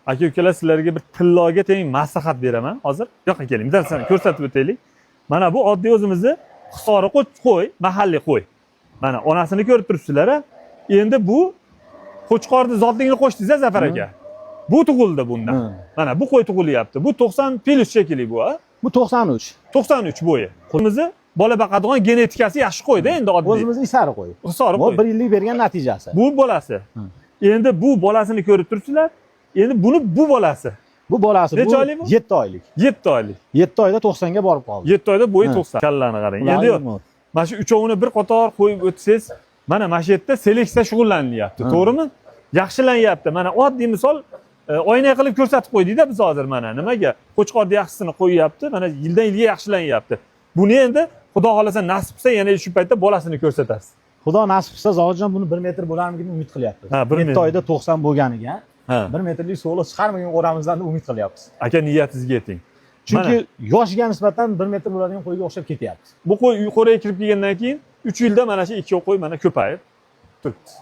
Aka ukalar, sizlarga bir tilloga teng maslahat beraman hozir. Bu yoqqa keling, bittasini ko'rsatib o'taylik. Mana bu oddiy o'zimizni Hisori qo'y, mahalliy qo'y. Mana onasini ko'rib turibsizlar, a? Endi bu qo'chqorni zotligini qo'shdingiz, a, Zafar aka. Bu tug'ildi bundan. Mana bu qo'y tug'ilyapti. Bu 90 плюс shekilli bu, a? Bu 93. 93 bo'yi. Qo'yimizni bola boqadigan genetikasi yaxshi qo'yda endi oddiy. O'zimizni Hisori qo'y. Hisori Bu qo'y. bir yillik bergan natijasi. Bu bolasi. Endi bu bolasini ko'rib turibsizlar. Endi buni bu bolasi. Bu bolasi. Necha bu oylik bu? 7 oylik. 7 oylik. 7 oyda 90 ga borib qoldi. 7 oyda bo'yi 90. Kallani qarang. Ular Endi yo'q. yig'madi. Mana shu uchovini bir qator qo'yib o'tsangiz, mana shu yerda seleksiya shug'ullanilyapti, to'g'rimi? Yaxshilanyapti. Mana oddiy misol oyna qilib ko'rsatib qo'ydikda biz hozir mana nimaga qo'chqorni yaxshisini qo'yyapti, mana yildan yilga yaxshilanyapti. Buni endi Xudo xohlasa, nasib qilsa, yana shu paytda bolasini ko'rsatasiz. Xudo nasib qilsa, Zohidjon, buni 1 metr bo'larmikin umid qilyapmiz. Ha, 1 7 metr. oyda 90 bo'lganiga 1 metrlik so'liq chiqarmagan qo'ramizdan deb umid qilyapmiz. Aka, niyatingizga yeting. Chunki yoshiga nisbatan 1 metr bo'ladigan qo'yga o'xshab ketyapti. Bu qo'y qo'raga kirib kelgandan keyin 3 yilda mana shu ikki qo'y mana ko'payib turibdi.